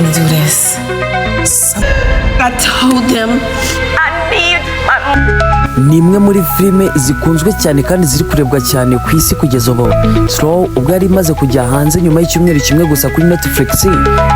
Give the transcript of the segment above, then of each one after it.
gonna do this. I told them I need my Ni imwe muri filime zikunzwe cyane kandi ziri kurebwa cyane ku isi kugeza ubu. Straw ubwo yari imaze kujya hanze nyuma y'icyumweru kimwe gusa kuri Netflix,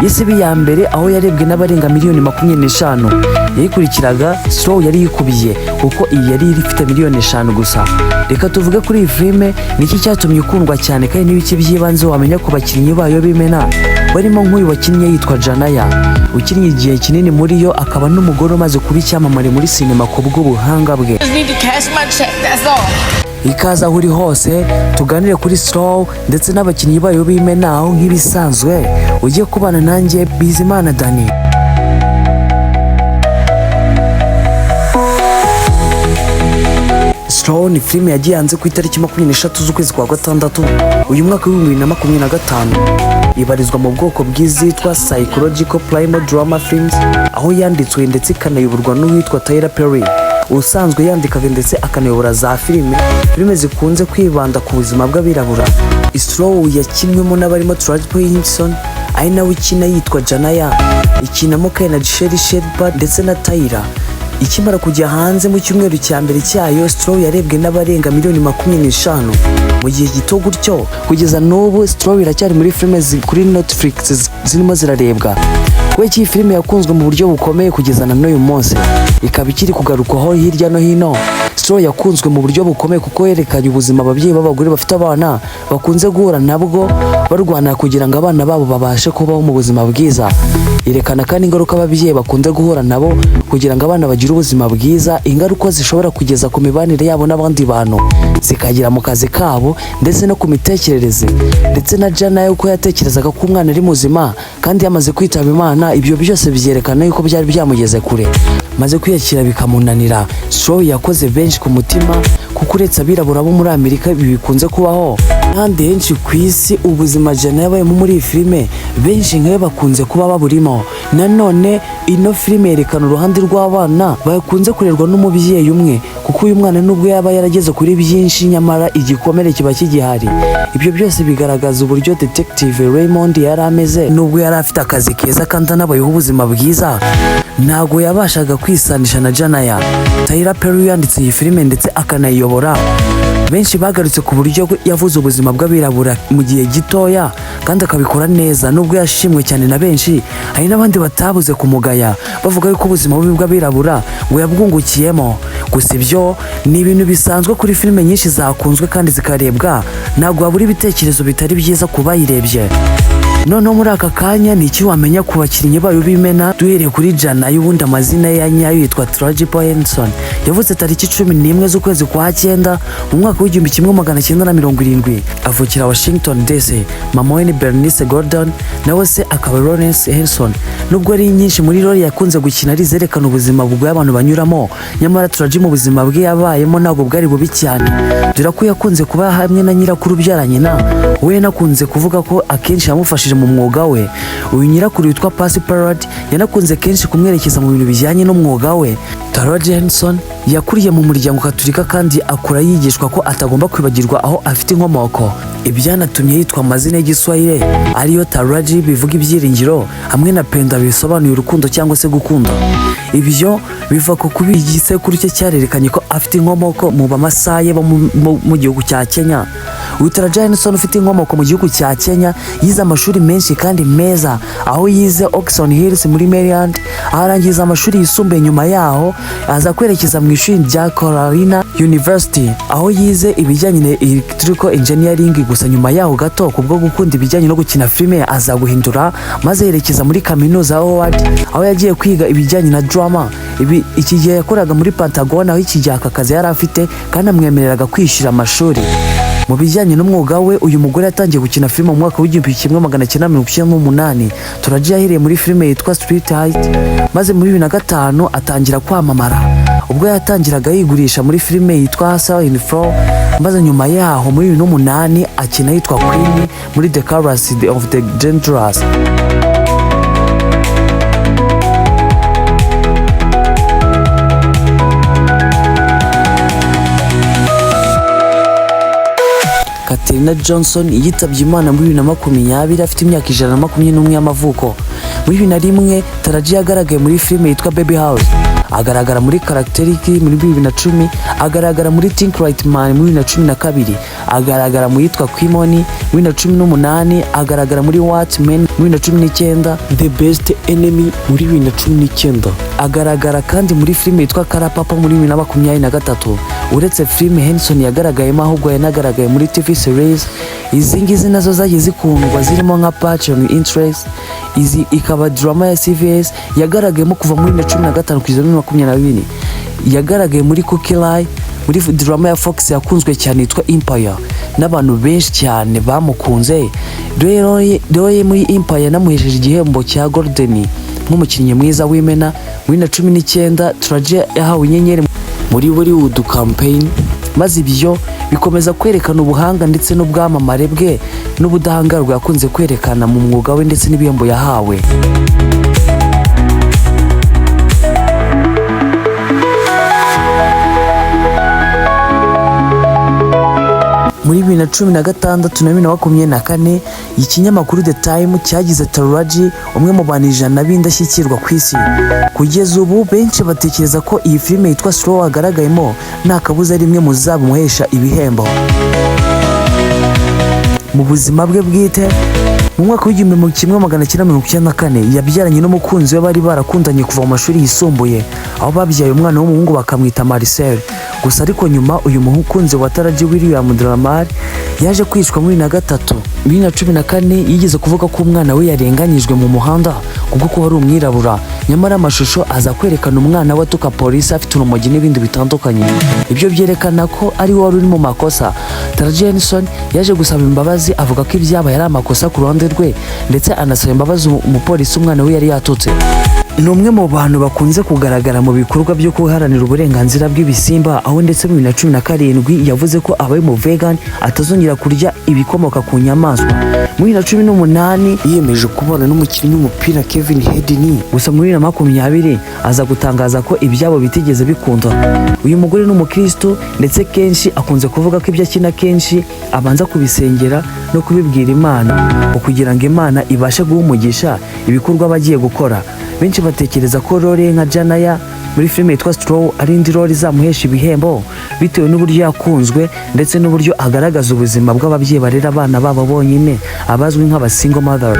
yise iba iya mbere, aho yarebwe n'abarenga miliyoni 25. Yayikurikiraga Straw yari yikubiye, kuko iyi yari ifite miliyoni 5 gusa. Reka tuvuge kuri iyi filime: niki cyatumye ikundwa cyane, kandi n'ibiki by'ibanze wamenya ku bakinnyi bayo b'imena, barimo nk'uyu wakinnye yitwa Janaya, ukinnye igihe kinini muri yo, akaba n'umugore umaze kuba icyamamare muri sinema ku bw'ubuhanga bwe. Just need to cash my check, that's all. Ikaze aho uri hose, tuganire kuri Straw ndetse n'abakinnyi bayo b'imena, aho nk'ibisanzwe ugiye kubana nanjye, Bizimana Dani. Straw ni filime yagiye hanze ku itariki 23 z'ukwezi kwa gatandatu uyu mwaka wa 2025. Ibarizwa mu bwoko bw'izitwa psychological crime drama films, aho yanditswe ndetse ikanayoborwa n'uwitwa Tyler Perry, usanzwe yandikaga ndetse akanayobora za filime zikunze kwibanda ku buzima bw'abirabura. Straw yakinwemo n'abarimo Taraji P Henson, ari nawe ukina yitwa Janaya, ikinamo kandi na Sherri Shepherd ndetse na Tyler. Ikimara kujya hanze, mu cyumweru cya mbere cyayo, Straw yarebwe n'abarenga miliyoni 25 mu gihe gito gutyo. Kugeza n'ubu Straw iracyari muri filime kuri Netflix zirimo zirarebwa. Kubera ko iyi filime yakunzwe mu buryo bukomeye, kugeza na n'uyu munsi ikaba ikiri kugarukwaho hirya no hino. Straw yakunzwe mu buryo bukomeye kuko yerekanye ubuzima ababyeyi b'abagore bafite abana bakunze guhura nabwo, barwana kugira ngo abana babo babashe kubaho mu buzima bwiza. Yerekana kandi ingaruka ababyeyi bakunze guhura nabo kugira ngo abana bagire ubuzima bwiza, ingaruka zishobora kugeza ku mibanire yabo n'abandi bantu, zikagera mu kazi kabo ndetse no ku mitekerereze, ndetse na Jana uko yatekerezaga ko umwana ari muzima kandi yamaze kwitaba Imana. Ibyo byose byerekana yuko byari byamugeze kure, maze kwiyakira bikamunanira. Straw yakoze benshi ku mutima, kuko uretse abirabura bo muri Amerika ibi bikunze kubaho n'ahandi henshi ku isi. Ubuzima Jana yabayemo muri iyi filime, benshi nkayo bakunze kuba baburimo. Nanone ino filime yerekana uruhande rw'abana bakunze kurerwa n'umubyeyi umwe, kuko uyu mwana nubwo yaba yarageze kuri byinshi, nyamara igikomere kiba kigihari. Ibyo byose bigaragaza uburyo Detective Raymond yari ameze. Nubwo yari afite akazi keza kandi anabayeho ubuzima bwiza, ntabwo yabashaga kwisanisha na Janaya. Tyler Perry yanditse iyi filime ndetse akanayiyobora. Benshi bagarutse ku buryo yavuze ubuzima bw'abirabura mu gihe gitoya kandi akabikora neza. Nubwo yashimwe cyane na benshi, hari n'abandi batabuze kumugaya, bavuga yuko ubuzima bubi bw'abirabura ngo yabwungukiyemo. Gusa ibyo ni ibintu bisanzwe kuri filime nyinshi zakunzwe kandi zikarebwa, ntabwo habura ibitekerezo bitari byiza ku bayirebye. Noneho muri aka kanya, ni iki wamenya ku bakinnyi bayo b'imena? Duhereye kuri Jana, y'ubundi amazina ya nyayo yitwa Taraji P Henson. Yavutse tariki 11 z'ukwezi kwa cyenda mu mwaka wa 1970, avukira Washington DC. Mama we ni Bernice Gordon, nawe se akaba Lawrence Henson. Nubwo ari nyinshi muri role yakunze gukina ari izerekana ubuzima bw'abantu banyuramo, nyamara Taraji mu buzima bwe yabayemo ntabwo bwari bubi cyane, dore ko yakunze kuba hamwe na nyirakuru ubyara nyina. We yanakunze kuvuga ko akenshi yamufashije mu mwuga we. Uyu nyirakuru witwa Patsy Parad yanakunze kenshi kumwerekeza mu bintu bijyanye n'umwuga we. Taraji Henson yakuriye mu muryango Katolika, kandi akura yigishwa ko atagomba kwibagirwa aho afite inkomoko. Ibyanatumye yitwa amazina y'Igiswahili ariyo Taraji, bivuga ibyiringiro, hamwe na Penda, bisobanuye urukundo cyangwa se gukunda. Ibyo biva ku kuba igisekuru cye cyarerekanye ko afite inkomoko mu Bamasaye bo mu gihugu cya Kenya. Uyu Taraji Henson ufite inkomoko mu gihugu cya Kenya yize amashuri menshi kandi meza, aho yize Oxon Hills muri Maryland, aho arangiza amashuri yisumbuye. Nyuma yaho aza kwerekeza mu ishuri rya Carolina University, aho yize ibijyanye na electrical engineering. Gusa nyuma yaho gato, kubwo gukunda ibijyanye no gukina filime, aza guhindura maze yerekeza muri kaminuza ya Howard, aho yagiye kwiga ibijyanye na drama. Ibi iki gihe yakoraga muri Pentagon, aho iki gihe aka kazi yari afite kandi amwemereraga kwishyura amashuri. Mu bijyanye n'umwuga we, uyu mugore yatangiye gukina filime mu mwaka wa 1998. Taraji yahereye muri filime yitwa Street Height, maze muri 2005 atangira kwamamara ubwo yatangiraga yigurisha muri filime yitwa Hustle and Flow, maze nyuma yaho muri 2008 akina yitwa Queen muri The Colors of the Dangerous. Katherine Johnson yitabye Imana muri 2020 afite imyaka 121 y'amavuko. Muri 2001, Taraji yagaragaye muri filime yitwa Baby House, agaragara muri Caractérique. Muri 2010 agaragara muri Think Right Man. Muri 2012 agaragara mu yitwa Quimoni. Muri 2018 agaragara muri What Men. Muri 2019, The Best Enemy. Muri 2019 agaragara kandi muri filime yitwa Karapapa. Muri 2023, uretse filime Henson yagaragayemo, ahubwo yanagaragaye muri TV series. Izi ngizi nazo zagiye zikundwa, zirimo nka Passion Interest, izi ikaba drama ya CBS yagaragayemo kuva muri 2015 kugeza muri 2022. Yagaragaye muri Cookie Lie, muri drama ya Fox yakunzwe cyane yitwa Empire, n'abantu benshi cyane bamukunze. Rero muri Empire yanamuhesheje igihembo cya Golden nk'umukinnyi mwiza w'imena. Muri 2019, Taraji yahawe inyenyeri muri Hollywood Campaign, maze ibyo bikomeza kwerekana ubuhanga ndetse n'ubwamamare bwe n'ubudahangarwa yakunze kwerekana mu mwuga we ndetse n'ibihembo yahawe. Muri 2016 na 2024, ikinyamakuru The Time cyagize Taraji umwe mu bantu 100 b'indashyikirwa ku isi. Kugeza ubu benshi batekereza ko iyi filime yitwa Straw agaragayemo nta kabuza ari imwe mu zamuhesha ibihembo. Mu buzima bwe bwite, mu mwaka w'1994 yabyaranye n'umukunzi we bari barakundanye kuva mu mashuri yisumbuye, aho babyaye umwana w'umuhungu bakamwita Marcel. Gusa ariko nyuma uyu mukunzi wa Taraji, William Dramar, yaje kwicwa muri 2003. 2014 yigeze kuvuga ko umwana we yarenganyijwe mu muhanda kubwo kuba ari umwirabura, nyamara amashusho aza kwerekana umwana we atuka polisi afite urumogi n'ibindi bitandukanye, ibyo byerekana ko ari we wari uri mu makosa. Taraji Henson yaje gusaba imbabazi, avuga ko ibyabaye ari amakosa ku ruhande rwe, ndetse anasaba imbabazi umupolisi umwana we yari yatutse. Ni umwe mu bantu bakunze kugaragara mu bikorwa byo guharanira uburenganzira bw'ibisimba, aho ndetse mu 2017 yavuze ko abaye mu vegan, atazongera kurya ibikomoka ku nyamaswa. Muri 2018 yiyemeje kubana n'umukinnyi w'umupira Kevin Hedin, gusa muri 2020 aza gutangaza ko ibyabo bitigeze bikunda. Uyu mugore ni umukristo, ndetse kenshi akunze kuvuga ko ibyo akina kenshi abanza kubisengera no kubibwira Imana ngo kugira ngo Imana ibashe guha umugisha ibikorwa aba agiye gukora. Benshi batekereza ko role nka Janaya muri filime yitwa Straw ari indi role izamuhesha ibihembo, bitewe n'uburyo yakunzwe ndetse n'uburyo agaragaza ubuzima bw'ababyeyi barera abana babo bonyine, abazwi nk'aba single mothers.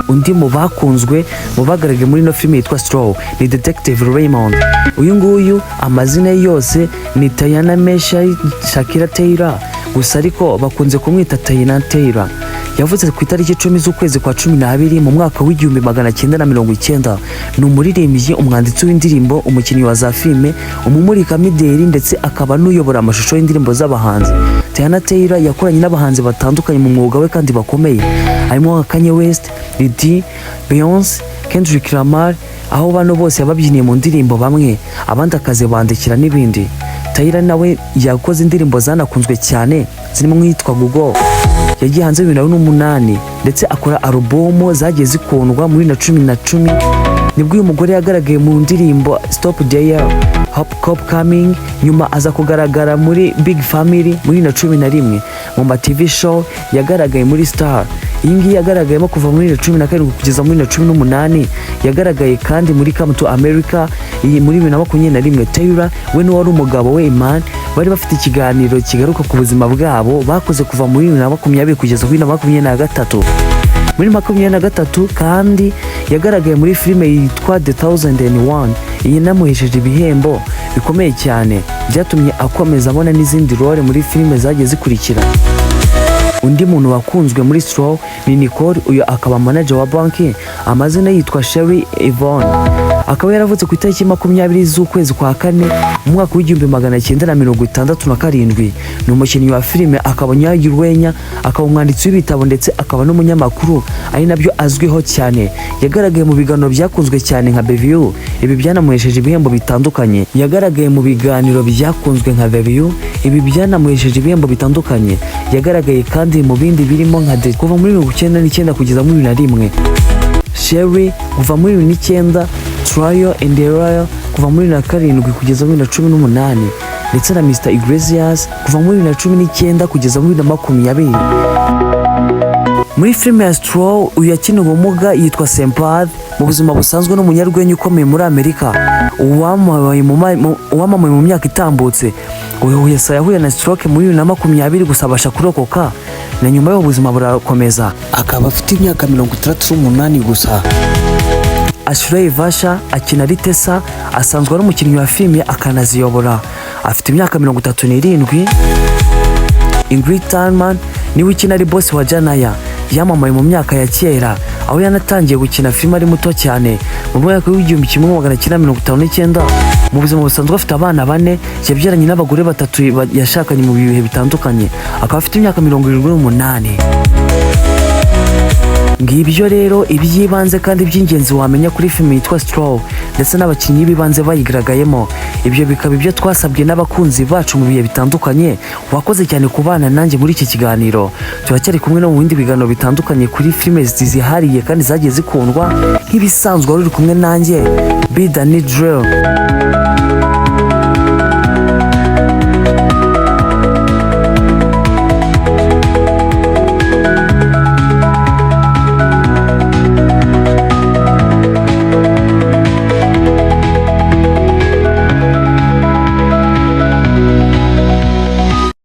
Undi mu bakunzwe mu bagaragaye muri ino filime yitwa Straw ni Detective Raymond. Uyu nguyu amazina ye yose ni Teyana Mesha Shakira Taylor, gusa ariko bakunze kumwita Teyana Taylor. Yavutse ku itariki 10 z'ukwezi kwa 12 mu mwaka w'1990. Ni umuririmbyi, umwanditsi w'indirimbo, umukinnyi wa za filime, umumurikamideli, ndetse akaba n'uyobora amashusho y'indirimbo z'abahanzi. Teyana Taylor yakoranye n'abahanzi batandukanye mu mwuga we kandi bakomeye, harimo nka Kanye West, Lady, Beyonce, Kendrick Lamar, aho bano bose yababyiniye mu ndirimbo bamwe, abandi akazibandikira n'ibindi. Taylor nawe yakoze indirimbo zanakunzwe cyane, zirimo nk'iyitwa Google yagiye hanze 2008, ndetse akora alubumu zagiye zikundwa. Muri 2010 nibwo uyu mugore yagaragaye mu ndirimbo Stop There Hop Cop Coming, nyuma aza kugaragara muri Big Family. Muri 2011 mu ma TV show yagaragaye muri Star, iyi ngiyi yagaragayemo kuva muri 2017 kugeza muri 2018. Yagaragaye kandi muri Come to America. Iyi muri 2021, Taylor we n'uwari umugabo we Iman bari bafite ikiganiro kigaruka ku buzima bwabo bakoze kuva muri 2020 kugeza kuri 2023. Muri 23 kandi yagaragaye muri filime yitwa The Thousand and One. Iyi inamuhesheje ibihembo bikomeye cyane, byatumye akomeza abona n'izindi role muri filime zagiye zikurikira. Undi muntu wakunzwe muri Straw ni Nicole, uyu akaba manager wa banki. Amazina yitwa Sherry Yvonne, akaba yaravutse ku itariki 20 z'ukwezi kwa kane mu mwaka w'1967. Ni umukinnyi wa filime, akaba umunyarwenya, akaba umwanditsi w'ibitabo, ndetse akaba n'umunyamakuru, ari nabyo azwiho cyane. Yagaragaye mu biganiro byakunzwe cyane nka The View, ibi byanamuhesheje ibihembo bitandukanye. Yagaragaye mu biganiro byakunzwe nka The View, ibi byanamuhesheje ibihembo bitandukanye. Yagaragaye kandi mu bindi birimo nka The kuva muri 99 kugeza muri 2001, Sherry kuva muri 2009, Trial and Error kuva muri 2007 kugeza muri 2018, ndetse na Mr Iglesias kuva muri 2019 kugeza muri 2020. Muri filime ya Straw, uyu yakina ubumuga, yitwa Sempad. Mu buzima busanzwe n'umunyarwenya ukomeye muri Amerika uwamamaye mu myaka itambutse. Uyu yasa yahuye na stroke muri 2020, gusa abasha kurokoka, na nyuma y'ubu buzima burakomeza, akaba afite imyaka 68 gusa. Ashley Vasha akina ari Tessa, asanzwe ari umukinnyi wa filime akanaziyobora, afite imyaka 37. Ingrid Thurman niwe ukina ari boss wa Janaya, yamamaye mu myaka ya kera, aho yanatangiye gukina filime ari muto cyane mu mwaka w'1959. Mu buzima busanzwe afite abana bane yabyaranye n'abagore batatu yashakanye mu bihe bitandukanye, akaba afite imyaka 78. Ngibyo rero iby'ibanze kandi by'ingenzi wamenya kuri filime yitwa Straw ndetse n'abakinnyi b'ibanze bayigaragayemo. Ibyo bikaba ibyo twasabwe n'abakunzi bacu mu bihe bitandukanye. Wakoze cyane kubana nanjye muri iki kiganiro. Turacyari kumwe no mu bindi biganiro bitandukanye kuri filime zihariye kandi zagiye zikundwa. Nk'ibisanzwe, wari uri kumwe nanjye, Bidani Drill.